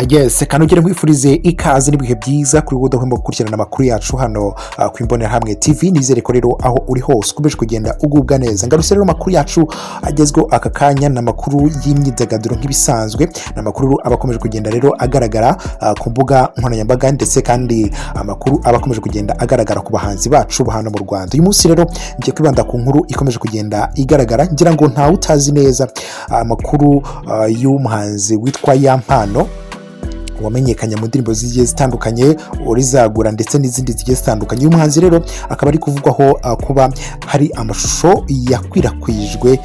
Yes, kanogere nkwifurize ikaze n'ibihe byiza kuri wowe udahwema gukurikirana amakuru yacu hano ku Imbonerahamwe TV. Nizere ko rero aho uri hose ukomeje kugenda ugubwa neza. Ngarutse rero, amakuru yacu agezweho aka kanya ni amakuru y'imyidagaduro nk'ibisanzwe, ni amakuru aba akomeje kugenda rero agaragara ku mbuga nkoranyambaga, ndetse kandi amakuru aba akomeje kugenda agaragara ku bahanzi bacu hano mu Rwanda. Uyu munsi rero ngiye kwibanda ku nkuru ikomeje kugenda igaragara. Ngira ngo ntawe utazi neza amakuru y'umuhanzi witwa Yampano, wamenyekanye mu ndirimbo zigiye zitandukanye, Urizagura ndetse n'izindi zigiye zitandukanye. Uyu muhanzi rero akaba ari kuvugwaho kuba hari amashusho yakwirakwijwe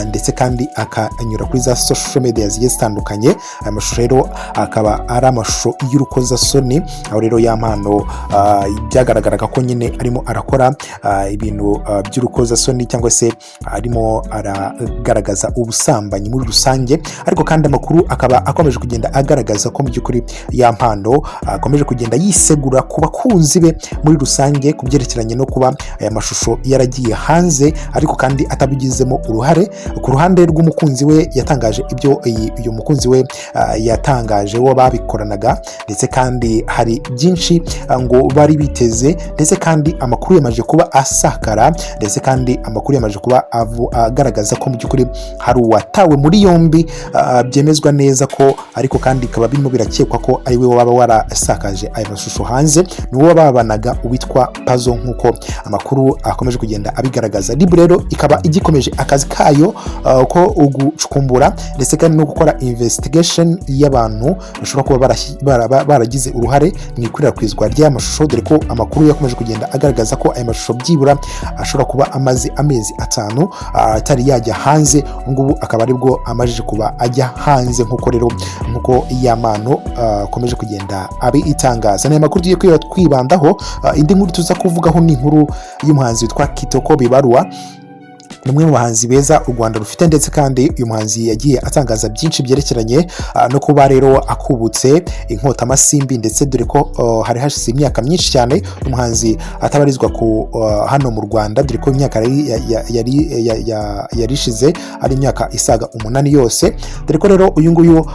ndetse kandi akanyura kuri za social media zigiye zitandukanye. Aya mashusho rero akaba ari amashusho y'urukozasoni, aho rero Yampano byagaragaraga ko nyine arimo arakora ibintu by'urukozasoni cyangwa se arimo aragaragaza ubusambanyi muri rusange. Ariko kandi amakuru akaba akomeje kugenda agaragaza ko mu by'ukuri Yampano akomeje kugenda yisegura ku bakunzi be muri rusange ku byerekeranye no kuba aya mashusho yaragiye hanze, ariko kandi atabigizemo uruhare. Ku ruhande rw'umukunzi we, yatangaje ibyo uyu mukunzi we yatangaje wo babikoranaga, ndetse kandi hari byinshi ngo bari biteze, ndetse kandi amakuru yamaze kuba asakara, ndetse kandi amakuru yamaze kuba agaragaza ko mu by'ukuri hari uwatawe muri yombi, byemezwa neza ko, ariko kandi bikaba birimo birakekwa ko ari we waba warasakaje aya mashusho hanze, ni uwo babanaga witwa Pazo, nk'uko amakuru akomeje kugenda abigaragaza. RIB rero ikaba igikomeje akazi kayo ko gucukumbura ndetse kandi no gukora investigation y'abantu bashobora kuba baragize uruhare mu ikwirakwizwa ry'aya mashusho, dore ko amakuru yakomeje kugenda agaragaza ko aya mashusho byibura ashobora kuba amaze amezi 5 atari yajya hanze. Ubu ngubu akaba aribwo amajije kuba ajya hanze, nk'uko rero nk'uko Yampano akomeje kugenda abitangaza. Ni amakuru tugiye kwibandaho. Indi nkuru tuza kuvugaho ni inkuru y'umuhanzi witwa Kitoko Bibarwa. Ni umwe mu bahanzi beza u Rwanda rufite, ndetse kandi uyu muhanzi yagiye atangaza byinshi byerekeranye no kuba rero akubutse inkotamasimbi, ndetse dore ko hari hashize imyaka myinshi cyane umuhanzi atabarizwa ku hano mu Rwanda, dore ko imyaka yari ishize ari imyaka isaga 8 yose. Dore ko rero uyu nguyu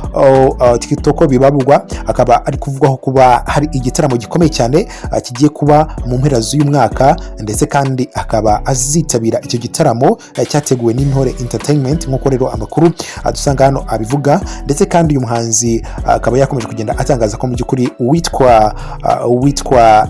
Kitoko Bibarwa akaba ari kuvugwaho kuba hari igitaramo gikomeye cyane kigiye kuba mu mpera z'uyu mwaka, ndetse kandi akaba azitabira icyo gitaramo cyateguwe n'Intore Entertainment, nk'uko rero amakuru adusanga hano abivuga. Ndetse kandi uyu muhanzi akaba yakomeje kugenda atangaza ko mu by'ukuri uwitwa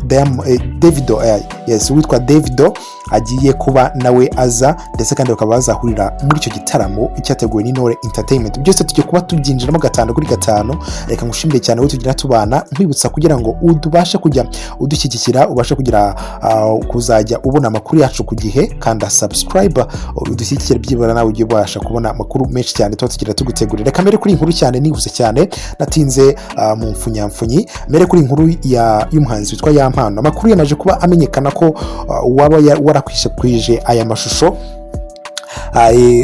Davido, yes, uwitwa Davido agiye kuba nawe aza, ndetse kandi bakaba bazahurira muri icyo gitaramo cyateguwe n'Intore Entertainment. Byose tugiye kuba tubyinjiramo gatanu kuri gatanu. Reka ngushimire cyane wowe tugira tubana, nkwibutsa kugira ngo ubashe kujya udushyigikira, ubashe kugira kuzajya ubona amakuru yacu ku gihe, kanda subscribe udushyigikire, byibura nawe ujye ubasha kubona amakuru menshi cyane tuba tugira tugutegurira. Reka mbere kuri iyi nkuru cyane, nihuse cyane, natinze mu mfunyamfunyi, mbere kuri iyi nkuru y'umuhanzi witwa Yampano. Amakuru yamaze kuba amenyekana ko waba warakwirakwije aya mashusho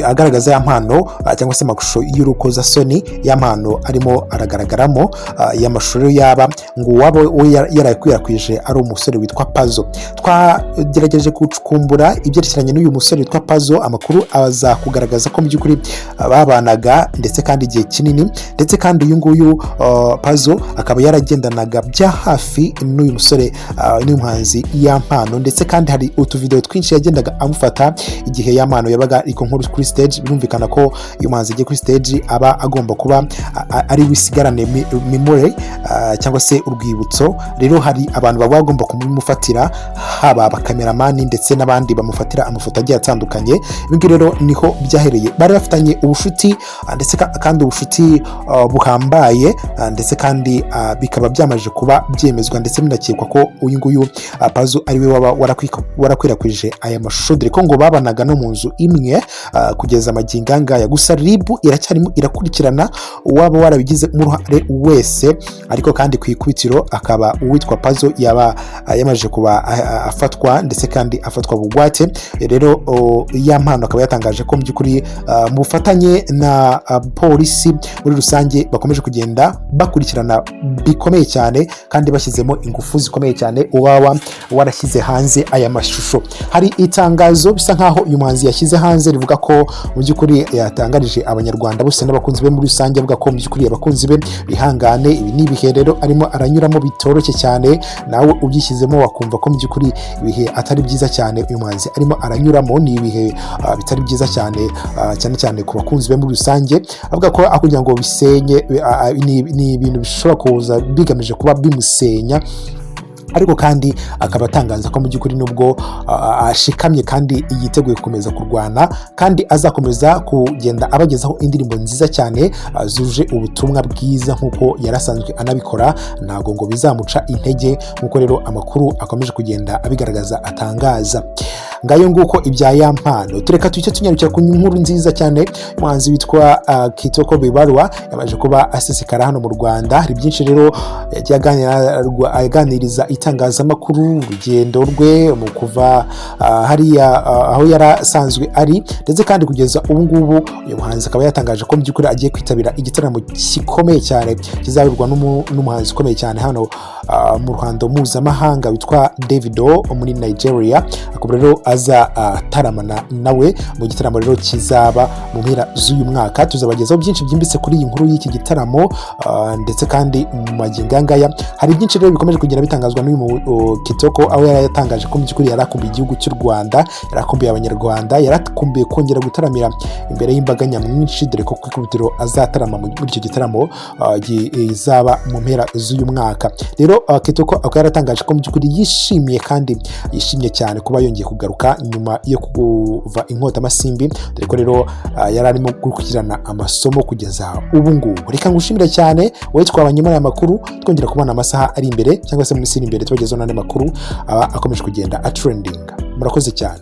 agaragaza Yampano cyangwa se amashusho y'urukozasoni Yampano arimo aragaragaramo, aya mashusho rero yaba ngo uwaba we yarayakwirakwije ari umusore witwa Pazo. Twagerageje gucukumbura ibyerekeranye n'uyu musore witwa Pazo, amakuru aza kugaragaza ko mu by'ukuri babanaga ndetse kandi igihe kinini, ndetse kandi uyu nguyu Pazo akaba yaragendanaga bya hafi n'uyu musore, n'uyu muhanzi Yampano, ndetse kandi hari utuvidewo twinshi yagendaga amufata igihe Yampano yabaga ari nko kuri stage. Birumvikana ko iyo umuhanzi agiye kuri stage aba agomba kuba ari wisigarane memory cyangwa se urwibutso. Rero hari abantu baba bagomba kumufatira, haba abakameramani ndetse n'abandi bamufatira amafoto agiye atandukanye. Ibi ngibi rero niho byahereye. Bari bafitanye ubushuti ndetse kandi ubushuti buhambaye, ndetse kandi bikaba byamaze kuba byemezwa ndetse binakekwa ko uyu nguyu Pazo ari we waba warakwirakwije aya mashusho, dore ko ngo babanaga no mu nzu imwe kugeza amagingo angaya. Gusa RIB iracyarimo irakurikirana uwaba warabigizemo uruhare wese, ariko kandi ku ikubitiro akaba uwitwa Pazo yaba yamaze kuba afatwa, ndetse kandi afatwa bugwate. Rero Yampano akaba yatangaje ko mu by'ukuri mu bufatanye na polisi muri rusange bakomeje kugenda bakurikirana bikomeye cyane kandi bashyizemo ingufu zikomeye cyane uwaba warashyize hanze aya mashusho. Hari itangazo bisa nkaho uyu muhanzi yashyize hanze. rivuga ko mu by'ukuri yatangarije Abanyarwanda bose n'abakunzi be muri rusange, avuga ko mu by'ukuri abakunzi be bihangane. Ibi ni ibihe rero arimo aranyuramo bitoroshye cyane. Nawe ubyishyizemo wakumva ko mu by'ukuri ibihe atari byiza cyane uyu muhanzi arimo aranyuramo. Ni ibihe bitari byiza cyane, cyane cyane ku bakunzi be muri rusange. Avuga ko aho kugira ngo bisenye, ni ibintu bishobora kuza bigamije kuba bimusenya, ariko kandi akaba atangaza ko mu by'ukuri nubwo ashikamye kandi yiteguye gukomeza kurwana, kandi azakomeza kugenda abagezaho indirimbo nziza cyane zuje ubutumwa bwiza nk'uko yari asanzwe anabikora. Ntabwo ngo bizamuca intege, nk'uko rero amakuru akomeje kugenda abigaragaza, atangaza. Ngayo nguko ibya Yampano. Tureka tuhite tunyarukira ku nkuru nziza cyane. Umuhanzi witwa Kitoko Bibarwa yamaze kuba asesekara hano mu Rwanda. Hari byinshi rero yagiye aganiriza itangazamakuru, urugendo rwe mu kuva hariya aho yari asanzwe ari, ndetse kandi kugeza ubu ngubu uyu muhanzi akaba yatangaje ko mu by'ukuri agiye kwitabira igitaramo gikomeye cyane kizayoborwa n'umuhanzi ukomeye cyane hano mu ruhando mpuzamahanga witwa Davido muri Nigeria. Akaba rero aza ataramana nawe mu gitaramo rero kizaba mu mpera z'uyu mwaka. Tuzabagezaho byinshi byimbitse kuri iyi nkuru y'iki gitaramo, ndetse kandi mu magingo aya ngaya hari byinshi rero bikomeje kugenda bitangazwa n'uyu Kitoko, aho yari yatangaje ko mu by'ukuri yari akumbuye igihugu cy'u Rwanda, yari akumbuye Abanyarwanda, yari akumbuye kongera gutaramira imbere y'imbaga nyamwinshi, dore ko ku ikubitiro azatarama muri icyo gitaramo kizaba mu mpera z'uyu mwaka. Rero Kitoko akaba yaratangaje ko mu by'ukuri yishimiye kandi yishimye cyane kuba yongeye kugaruka nyuma yo kuva inkotamasimbi, dore ko rero yari arimo gukurikirana amasomo kugeza ubu ngubu. Reka ngushimire cyane wowe twabanye muri aya makuru. Twongera kubona amasaha ari imbere cyangwa se mu minsi iri imbere, tubagezaho n'andi makuru aba akomeje kugenda atrendinga. Murakoze cyane.